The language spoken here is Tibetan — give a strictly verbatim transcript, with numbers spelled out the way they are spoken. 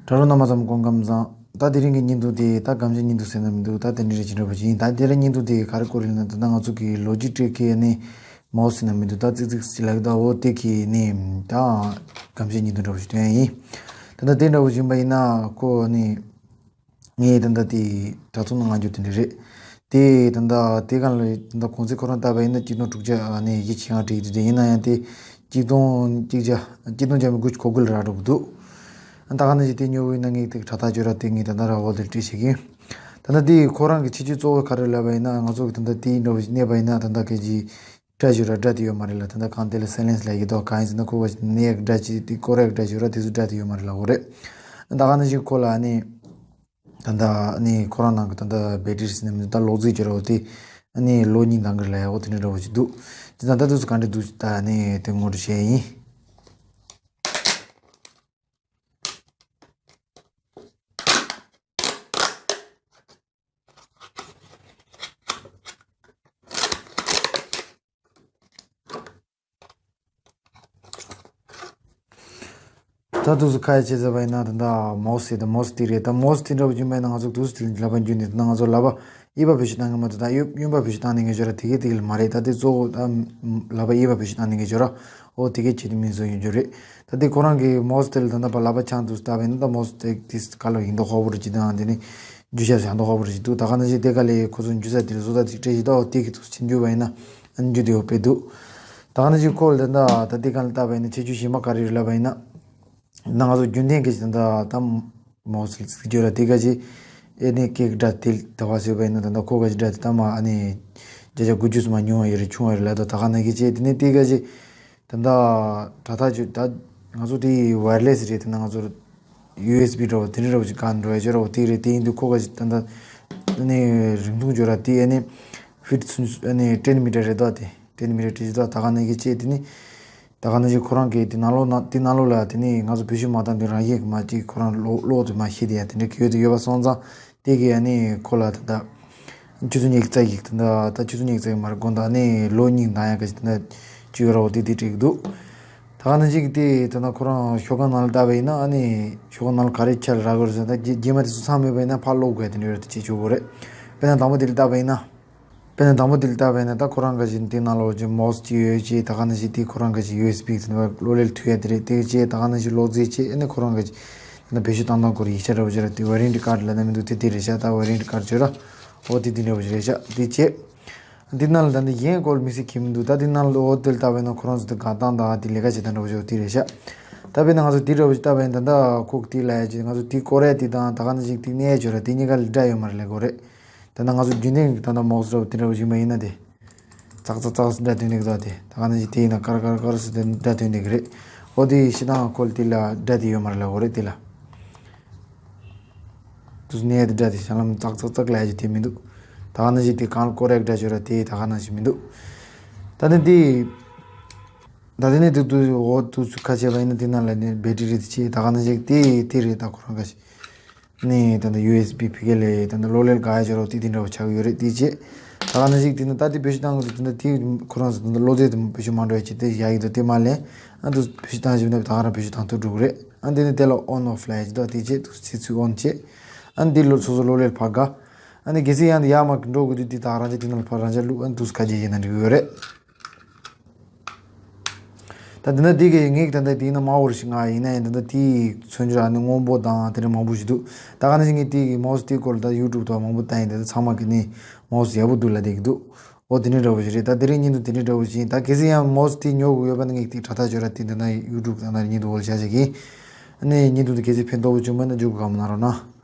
དྲ་གྲོགས་རྣམ་པ་ཚོ་སྐུ་ཁམས་བཟང་། ད་དེ་རིང་གི་བརྙན་ཐུང་དེ་ད་སྒམ་ཆས་བརྙན་ཐུང་ཟེར་ན་མི་འདུག་ད་དེ་འདྲ་རེ་ཅིག་འདྲ་པོ་ཅིག་ཡིན། ད་དེ་རིང་བརྙན་ཐུང་དེ་ག་རེ་སྐོར་ཡིན་ན། ད་ལྟ་ང་ཚོ་གི་ལོ་ཇི་ཊེག་གི་ནི་མའོ་སི་ཟེར་ན་མི་འདུག་ད་ཙིག་ཙིག་ཅིག་ལབ་ཀྱི་འདུག་འོ་དེ་གི་ནི་ད་སྒམ་ཆས་བརྙན་ཐུང་འདྲ་པོ་ཞིག་སྟོན་ཡ་ཡིན། ད་ལྟ་དེ་འདྲ་པོ་ཞིག་ཡིན་པ་ཡིན་ན་ཁོ་ནི་ངས་ད་ལྟ་དེ་དྲ་ཚོང་ནང་ང་འཇུག་དེ་འདྲ་རེད། དེ་ད་ལྟ་དེ་གང་ལ་ད་ལྟ་གོང་ཚད་ཁོ་རང་བལྟས་པ་ཡིན་ན་གཅིག་སྟོང་དྲུག་བརྒྱ་ནས་བཞི་བཅུ་ཞེ་ལྔ་བྲིས་འདུག་དེ་ཡིན་ན་ཡང་དེ་གཅིག་སྟོང་གཅིག་བརྒྱ་གཅིག་སྟོང་བརྒྱ་མེད་དགུ་བཅུ་གོ་དགུ་ལ་རག་འགྲོ་གི་འདུག་ད་ག་ནང་བཞིན་དེ་ཉོ་བ་ཡིན་ན་ངས་དེ་དྲ་ཐག་གཅོད་ར་དེ་ངས་ད་ལྟ་ར་འོ་དེ་སྤྲད་བྱེད་ཀྱི་ཡིན། ད་ལྟ་དེ་ཁོ་རང་གི་ཁྱད་ཆོས་གཙོ་བོ་ག་རེ་ལབ་པ་ཡིན་ན། ང་ཚོ་གི་ད་ལྟ་དེ་འདྲ་བོ་ཞིག་གནས་པ་ཡིན་ན་ད་ལྟ་སྐད་ཅིག་སྒྲ་ཞིག་ར་སྒྲ་དེ་ཡོད་མ་རེད་ལ། ད་ལྟ་གང་དེ་ལ་སའི་ལེན་སི་ལབ་ཀྱི་འདུག་གང་ཡིན་ཟེར་ན་ཁོ་བ་ཞིག་ནས་སྒྲ་ཅིག་དེ་སྐོར་ར་སྒྲ་ཞིག་ར་དེ་ཚོ་སྒྲ་དེ་ཡོད་མ་རེད་ལབ་དགོས་རེད། ད་ག་ནང་བཞིན་ཁོ་ལ་ནི་ད་ལྟ་ནི་ཁོ་རང་ནང་གི་ད་ལྟ་བེ་ཊི་རི་ཟེར་ན་མི་འདུག་ད་ལོག་རྩིས་བྱེད་རོགས་དེ་ནི་ལོ་གཉིས་ལྡང་གི་ལ་ཡག་པོ་དེ་འདྲ་འདྲ་བོ་ཞིག་འདུག་ཅི་ཙང་ད་དུས་སུ་ག་འདྲ་འདུག་ད་ནི་དེ་ངོ་སྤྲོད་བྱས་ཡིན། ད་དུས་སུ་ཁ་ཡ་བྱེད་ཟེར་བ་ཡིན་ན་ད་ལྟ་མའོ་སི་དང་མའོ་སི་དེ་རེད། ད་མའོ་སི་དེ་འདྲ་བོ་ཡིན་པ་ཡིན་ན་ང་ཚོ་དུས་སུ་དེ་ལ་ལབ་པ་འཇུ་ནས་ད་ལྟ་ང་ཚོ་ལབ་པ་གཡས་པ་བེད་སྤྱོད་བཏང་གི་མ་འདུག་ད་གཡོན་གཡོན་པ་བེད་སྤྱོད་བཏང་ནས་ངས་བྱོས་ར་དེ་གས་དེ་གས་ལ་མ་རེད། ད་དེ་གཙོ་བོ་ད་ལབ་པ་གཡས་པ་བེད་སྤྱོད་བཏང་ནས་ངས་བྱོས་ར་འོ་དེ་གས་བྱེད་དུ་མིན་བཟོ་ཡོང་རྒྱུ་རེད། ད་དེ་ཁོ་རང་གི་མའོ་སི་དེ་ལ་ད་ལྟ་ཕར་ལག་པ་འཆང་དུས་སུ་ལྟ་བ་ཡིན་ན་ད་མའོ་སི་དེ་དེ་ག་ལ་ཡིན་མདོག་ཁ་པོ་རེ་ཅིག་དང་དེ་ནི་འཇུ་ཤ་ཞང་མདོག་ཁ་པོ་རེ་ཅིག་འདུག་ད་ག་ནང་བཞིན་དེ་ག་ལས་ཁོ་ཚོ་འཇུ་ས་དེ་ལ་བཟོ་ལྟ་ཅིག་སྤྲད་ཞིག་ད་འོ་དེ་གི་དུས་སུ་ཕྱིན་འཇུ་བ་ཡིན་ན་ཨ་ནི་འཇུ་དེ་འོ་དཔེ་འདུག་ད་ག་ནང་བཞིན་ཁོ་ལ་ད་ད་དེ་ག་ལ་ལྟ་བ་ཡིན་ན་ཁྱད་ཆོས་གཞན་པ་ག་རེ་རེད་ལབ་པ་ཡིན་ན། ད་ང་ཚོ་རྒྱུན་ལྡན་གྱི་ད་ད་མའོ་སི་ཟེར་རྒྱུ་ར་དེ་ག་ཅིག་ཨེ་ནི་ཀེག་སྒྲ་དེ་ད་བ་ཟེར་བ་ཡིན་ན་ད་ད་ཁོ་ག་ཅིག་སྒྲ་དེ་ད་མ་ཨ་ནི་བརྒྱ་ཆ་དགུ་བཅུ་སུ་མ་ཉུང་བ་ཡོད་རེད་ཆུང་བ་ཡོད་རེད་ལབ་ད་ད་ག་ནང་གི་ཅིག་དེ་ནི་དེ་ག་ཅིག་ད་ལྟ་དྲ་ཐག་ཆོད་ད་ང་ཚོ་དེ་ཝ་ཡར་ལེ་སི་རེད། དེ་ན་ང་ཚོ་ཡུ་ཨེས་བི་འདྲ་བོ་དེ་འདྲ་འདྲ་བོ་ཅིག་གང་འགྲོ་ཡ་ཅོ་ར་བོ་དེ་རེད། དེ་ཡིན་དུས་ཁོ་ག་ཅིག་ད་ལྟ་ནི་རིང་ཐུང་ཅོ་ར་དེ་ཨ་ནི་ཧྥིཊ་ཚུན་ཨ་ནི་ཊེན་མི་ཊར་རེད་ད། དེ་ཊེན་མི་ཊར་དེ་ཅིག་ད་ད་ག་ནང་གི་ཅེ་དེ་ནི་ད་ག་ནང་བཞིན་ཁོ་རང་གི་དེ་ནང་ལོགས་ན་དེ་ནང་ལོགས་ལ་དེ་ནི་ང་ཚོ་བེད་སྤྱོད་མ་བཏང་དུས་རང་བཞིན་གྱི་མ་ཅིག་ཁོ་རང་ལོག་ལོག་ཏུ་མ་ཤེས་དེ་ཡ་དེ་འདྲ་གི་ཡོད་དུ་ཡོད་པ་སོང་ཙང་དེ་གི་ཨ་ནི་ཁོ་ལ་ད་ད། ཆུ་ཚོད་ཉི་ཤུ་རྩ་གཅིག་ད་ལྟ་ད་ཆུ་ཚོད་ཉི་ཤུ་རྩ་གཅིག་མ་རེད་དགོང་དག་ནས་ལོ་གཉིས་ལྡང་ཡག་གི་ད་ལྟ་བཅུག་ཡོད་ར་བ་དེ་དེ་སྤྲད་ཀྱི་འདུག་ད་ག་ནང་བཞིན་གྱི་དེ་ད་ལྟ་ཁོ་རང་ཤོག་ཁང་ནང་ལ་ལྟ་བ་ཡིན་ན་ཨ་ནི་ཤོག་ཁང་ནང་ལ་ག་རེ་ཆ་ལ་རག་གི་རེད་ཟེར་ན་ད་རྗེས་མ་དེ་ཚོ་ཚང་མེད་པ་ཡིན་ན་ཕར་ཀློག་དགོས་དེ་འདྲ་ཡོད་རེད། དེ་བྱེད་ཆོག་གི་རེད། དཔེར་ན་དང་པོ་དེ་ལ་ལྟ་བ་ཡིན་ན། དཔེར་ན་དང་པོ་དེ་ལ་ལྟ་བ་ཡིན་ན་ད་ཁོ་རང་ག་བཞིན་དེ་ནང་ལོགས་ཀྱི་མའོ་སི་ཅིག་ཡོད་ཅེས་ད་ག་ནང་བཞིན་དེ་ཁོ་རང་ག་བཞིན་ཡུ་ཨེས་བི་དེ་ནང་གློག་ཀླད་ཐུག་ཡ་དེ་རེད། དེ་ཅེས་ད་ག་ནང་བཞིན་ལོག་རྩིས་ཅེས་ཨ་ནི་ཁོ་རང་ག་བཞིན་ད་བེད་སྤྱོད་བཏང་སྟངས་སྐོར་ཡིག་ཆ་འདྲ་བོ་ཅིག་ར་དེ་ཝ་རན་ཊི་ཀར་ལབ་ན་མི་འདུག་དེ་དེ་རེད་ཤག་ད་ཝ་རན་ཊི་ཀར་བརྗོད་ར་འོ་དེ་དེ་འདྲ་བོ་ཅིག་རེད་ཤག་དེ་བྱས། འདི་ནང་ལ་ད་འདི་གཞན་སྐོར་མི་སྲིད་ཁྱིམ་འདུག་ད་འདི་ནང་ལ་འོ་དེ་ལ་ལྟ་བས་ན་ཁོ་རང་ཚོ་དེ་གང་བཏང་དང་དེ་ལས་ཀ་བྱེད་སྟངས་འདྲ་བོ་ཅིག་དེ་རེད་ཤག་ད་དཔེར་ན་ང་ཚོ་དེ་འདྲ་བོ་ཅིག་ལྟ་བས་ད་ལྟ་ཁོག་དེ་ལ་ཡ་ཅིག་ང་ཚོ་དེ་སྐོར་ཡ་དེ་དང་ད་ག་ནང་བཞིན་དེ་གནས་ཡ་ཅིག་ཡོད་ར་དེ་གཉིས་ཀ་ལ་འདྲ་ཡོད་མ་རེད་ལབ་དགོས་རེད། ད་ལྟ་ང་ཚོ་རྒྱུན་ལྡན་གྱི་ད་ལྟ་མའོ་སི་འདྲ་བོ་དེ་འདྲ་བོ་ཞིག་མ་ཡིན་ན་དེ། ཙག་ཙག་ཙག་སི་འདྲ་དོན་ནས་ད་དེ་ད་ག་ནང་བཞིན་དེ་ཡིན་ན་ཀར་ཀར་ཀར་སི་དེ་འདྲ་དོན་ནས་གི་རེད། ཨོ་དེ་ཤི་དང་ཁོལ་དེ་ལ་འདྲ་དེ་ཡོད་མ་རེད་ལ་འོ་རེད་དེ་ལ། དུ་ནས་དེ་འདྲ་དེ་ཞང་ལམ་ཙག་ཙག་ཙག་ལ་ཡ་ཅིག་དེ་མི་འདུག་ད་ག་ནང་བཞིན་དེ་གང་ལ་ཀོ་རེག་འདྲ་བྱོས་ར་དེ་ད་ག་ནང་བཞིན་མི་འདུག་ད་དེ་དེ། ད་དེ་ནས་དུ་དུ་འོ་དུ་ཚུ་ཁ་ཕྱེ་བ་ཡིན་ན་དེ་ནང་ལ་ནི་བེ་ཊི་རི་དེ་ཅིག་ད་ག་ནང་བཞིན་དེ་དེ་རེད། ད་ཁོ་རང་ག་ཞིག་ནས་ད་ལྟ་ཡུ་ཨེས་བི་ཕི་གེ་ལས་ད་ལྟ་གློག་ཀླད་དགའ་ཡ་ཅོ་རོགས་དེ་དེ་འདྲ་བ་ཆགས་ཡོད་རེད། དེ་རྗེས་ད་ག་ནང་ཞིག་དེ་ནི་ད་དེ་བེད་སྤྱོད་བཏང་གི་འདུག་དེ་ནི་དེ་ཁོ་རང་ཚོ་ད་ལྟ་གློག་རྫས་དེ་བེད་སྤྱོད་མ་འགྲོ་ཡ་ཅིག་དེ་ཡ་ཡི་འདུག་དེ་མ་ལས་ཨ་འདུག་བེད་སྤྱོད་བཏང་བཞིན་ན་ད་ག་རང་བེད་སྤྱོད་བཏང་ཐུབ་འགྲོ་གི་རེད། ཨ་འདི་ནི་དེ་ལ་ཨོན་ཨོཕ་ལ་ཡ་ཅིག་འདུག་དེ་རྗེས་དུ་ཚེ་ཚུད་ཨོན་བྱེད། ཨ་འདི་ལོ་སོ་སོ་གློག་ཀླད་ཕར་དགའ། ཨ་ནི་གལ་སྲིད་ཡང་དེ་ཡར་མར་འགྲོ་དགོས་དུས་དེ་ད་རང་ཅག་དེ་ནང་ལ་ཕར་རང་ཅག་བླུག་ཨ་འདུག་ཁ་རྗེས་ཡིན་ན་འགྲིག་གི་ཡོད་རེད། ད་འདི་ན་འདི་གི་ངས་ད་ལྟ་དེའི་ནང་མ་འོར་ཞིག་ང་ཡིན་ན་ཡང་ད་ལྟ་དེའི་མཚོན་བྱེད་ཨ་ནི་སྔོན་པོ་དང་དེ་འདྲ་མང་པོ་ཞིག་འདུག་ད་ག་ནང་བཞིན་ངས་དེའི་མའོ་སི་དེའི་སྐོར་ལ་ད་ཡུ་ཊུབ་དང་མང་པོ་བལྟས་ཡིན། ད་ལྟ་ཚང་མ་གི་ནི་མའོ་སི་ཡག་པོ་འདུག་ལབ་བསྡད་ཀྱི་འདུག་འོ་དེ་འདྲ་འདྲ་བོ་ཞིག་རེད། ད་དེ་རིང་བརྙན་ཐུང་དེ་འདྲ་འདྲ་བོ་ཞིག་ཡིན། ད་གལ་སྲིད་ཡང་མའོ་སི་དེ་ཉོ་དགོས་ཡོད་པ་ན་ངས་དེ་དྲ་ཐག་གཅོད་ར་དེ་འདི་ན་ཡུ་ཊུབ་དང་ན་བརྙན་ཐུང་འོག་ལ་བཞག་བཞག་གི་ཨ་ནི་བརྙན་ཐུང་དེ་གལ་སྲིད་ཕན་ཐོགས་པོ་བྱུང་མེད་ན་མཇུག་གི་བཀའ་མོལ་གནང་རོགས་གནང་།